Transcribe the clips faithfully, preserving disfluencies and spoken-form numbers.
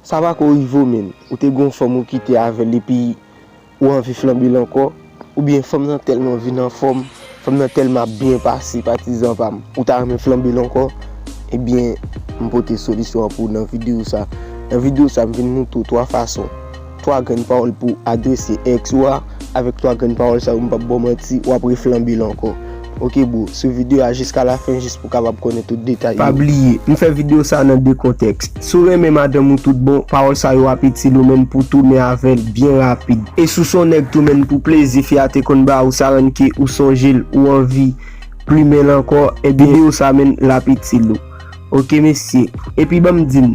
Sa pako rive w, menn. Ou te gon fanm ou kite avè l epi ou anvi flanbe l ankò, oubyen fanm nan tèlman vin anfòm, fanm nan tèlman ap byen pase, patizan pa m, ou ta renmen flanbe l ankò, ebyen, m pote solisyon an pou w nan videyo sa. Nan videyo sa, m vin montre w twa fason, twa grenn pawòl pou w adrese èks ou a, avèk twa grenn pawòl sa yo, m p ap ba w manti, w ap reflanbe l ankò. Ok bro, swiv videyo a jiska lafen jis pou w kapab konnen tout detay yo. Pa bliye, m fè videyo sa nan de kontèks. Si w renmen madanm ou tout bon, pawòl sa yo ap itil ou menn pou tounen avè l byen rapid. E si w se yon nèg tou menn pou plezi fi a te konn ba ou sa rann ke ou sonje l, ou anvi plimen l ankò, ebyen videyo sa menn l ap itil ou. Ok mesye, epi ban m di n,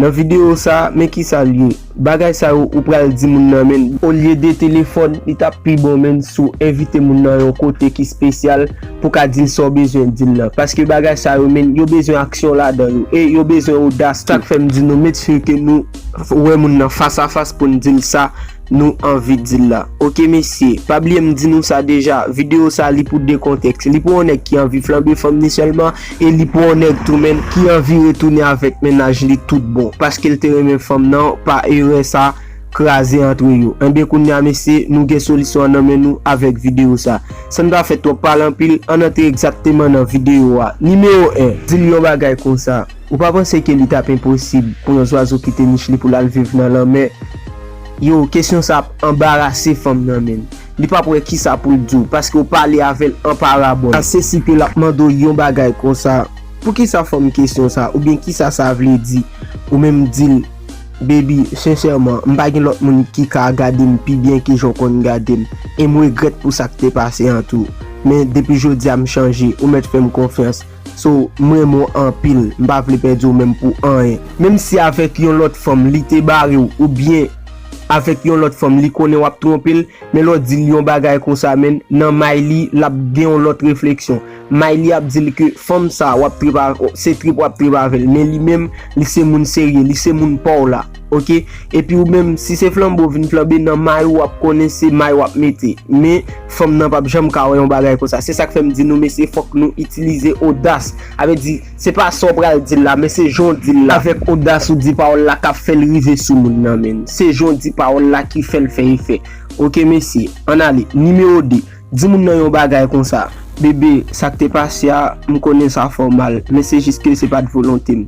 nan videyo sa, men kisa l ye. Bagay sa yo ou pral di moun nan menn, olye de telefòn, li t ap pi bon menn si w envite moun nan yon kote ki espesyal pou w ka di l sa w bezwen di l lan. Paske bagay sa yo menn, yo bezwen aksyon ladan yo, e yo bezwen odas tou. Sa k fè m di nou, make sure ke nou wè moun nan fas a fas pou n di l sa nou anvi di l la. Ok mesye, pa bliye m di nou sa deja, videyo sa li pou de kontèks. Li pou yon nèg ki anvi flanbe fanm li sèlman, e li pou yon nèg tou menn ki anvi retounen avèk mennaj li tout bon, paske l te renmen fanm nan, pa erè sa kraze antre yo. Enben kounye a mesye, nou gen solisyon an nan men nou avèk videyo sa. San n pa fè twòp pale anpil, ann antre egzakteman nan videyo a. Nimewo en, di l yon bagay konsa. Ou pa panse ke li t ap enposib pou yon zwazo kite nich li pou l al viv nan lanmè? Yo, kesyon sa ap anbarase fanm nan menn. Li p ap wè kisa pou l di w, paske w pale avè l an parabòl. A sesi ke l ap mande w yon bagay konsa. Poukisa fanm kesyon sa? Oubyen kisa sa vle di? Ou menm di l, baby, sensèman, m pa gen lòt moun ki ka gade m pi byen ke jan w konn gade m. E m regrèt pou sa k te pase an tou. Men depi jodi a m chanje, ou mèt fè m konfyans. So, m renmen w anpil, m pa vle pèdi w menm pou anyen. Menm si avèk yon lòt fanm li te bare w, oubyen avèk yon lòt fanm li konnen w ap twonpe l, men lè w di l yon bagay konsa menn, nan may li, l ap gen yon lòt refleksyon. May li ap di l ke fanm sa w ap trip a, se trip w ap trip avè l, men li menm, li se moun serye, li se moun pa w la. Ok? Epi ou menm, si se flanbe w vin flanbe nan may ou, w ap konnen se may w ap mete. Men, fanm nan p ap janm ka wè yon bagay konsa. Se sa k fè m di nou, mesye, fòk nou itilize odas. A vle di, se pa sa w pral di l la, men se jan w di l la. Avèk odas ou di pawòl la k ap fè l rive sou moun nan menn. Se jan w di pawòl la ki fè l fè efè. Ok, mesye, ann ale. Nimewo de, di moun nan yon bagay konsa. Bebe, sa k te pase a, m konnen sa fè w mal, men se jis ke se pa t volonte m.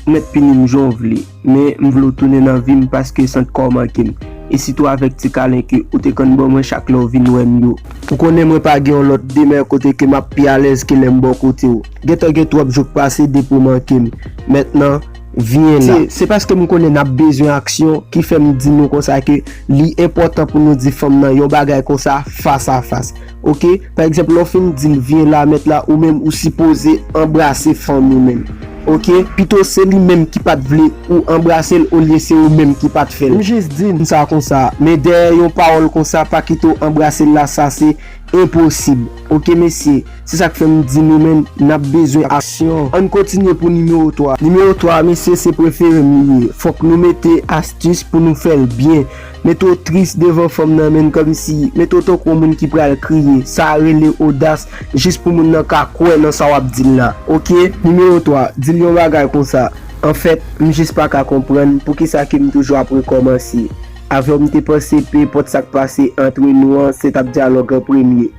Ou mèt pini m jan w vle. Men, m vle w tounen nan vi m paske sant kò w manke m. E sitou avèk ti kalen ke ou te konn ban mwen chak lè w vin wè m yo. Ou konnen mwen pa gen yon lòt demè kote ke m ap pi alèz ke lè m bò kote w. Gentan gen twòp jou k pase depi w manke m. Mentnan, vyen la. Se, se paske m konnen n ap bezwen aksyon ki fè m di nou konsa ke li enpòtan pou nou di fanm nan yon bagay konsa fas a fas. Ok? Pa egzanp, lè w fin di l vyen la, mèt la, ou menm ou sipoze anbrase fanm ou menm. Ok? Pito se li menm ki pa t vle ou anbrase l olye se ou menm ki pa t fè l. M jis di n sa konsa, men dèyè yon pawòl konsa, pa kite w anbrase l la, sa se enposib. Ok, mesye? Se sa k fè m di nou menm, n ap bezwen aksyon. Ann kontinye pou nimewo twa. Nimewo twa, mesye, se prefere m li ye. Fòk nou mete astis pou nou fè l byen. Mete w tris devan fanm nan menn kòmsi, mete w tankou yon moun ki pral kriye. Sa a rele odas, jis pou moun nan ka kwè nan sa w ap di l la. Ok? Nimewo twa, di l yon bagay konsa. Anfèt, m jis pa ka konprann poukisa ke m toujou ap rekòmanse. Avè w m te panse, pe enpòt sa k pase antre nou an, se t ap dyalòg an premye.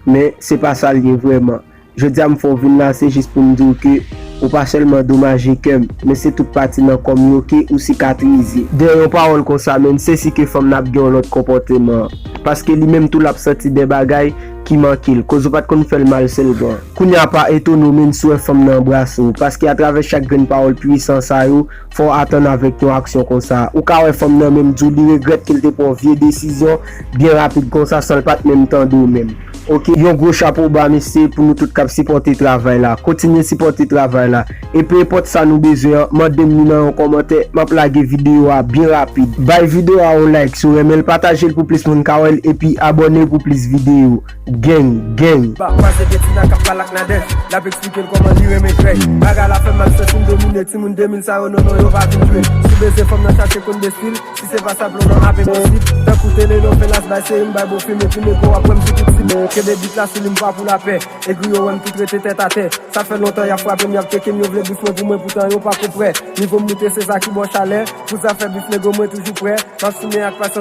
Men, se pa sa l ye vrèman. Jodi a m fè w vin la, se jis pou m di w ke ou pa sèlman domaje kè m, men se tout pati nan kò m yo ke ou sikatrize. Dèyè yon pawòl konsa, menn, se si ke fanm nan ap gen yon lòt konpòteman. Paske li menm tou l ap santi de bagay ki manke l, koz ou pa t konn fè l mal sèlman. Kounye a pa etone w, menn, si w wè fanm nan anbrase w, paske atravè chak grenn pawòl pwisan sa yo, fò w atann avèk yon aksyon konsa. Ou ka wè fanm nan menm di w li regrèt ke l te pran yon vye desizyon byen rapid konsa san l pa t menm tande w menm. Ok, yon gwo chapo ba mesye pou nou tout k ap sipòte travay la. Kontinye sipòte travay la. E pe enpòt sa nou bezwen an, mande m li nan yon kòmantè, m ap lage videyo a byen rapid. Bay videyo a yon like si w renmen l, pataje l pou plis moun ka wè l, epi abòne pou plis videyo. Gang, gang. Ba, kwaze gen Tina k ap pale ak Nadèf. L ap eksplike l kòman li renmen krèy. Bagay la fè m mal, santi m domine. Timoun de mil sa yo, non, non, yo pa vin jwe. Si w bezwen fanm nan chache konn de stil, si se pa sa, plan nan ap enposib. Tankou tele, non, fè las bay, se yon bay bon fim, epi men pou w ap wè m sou tout stil. Kenbe bit la sou li, m pa pou lapè. Egri yo wè m tout rete tèt atè. Sa fè lontan y ap frape m, y ap tcheke m, yo vle bous mwen pou mwen, poutan yo pa ko prè. Nivo m moute, se sa ki ba w chalè. Pou zafè bif, nego mwen toujou prè. M ap simen ak pasyans.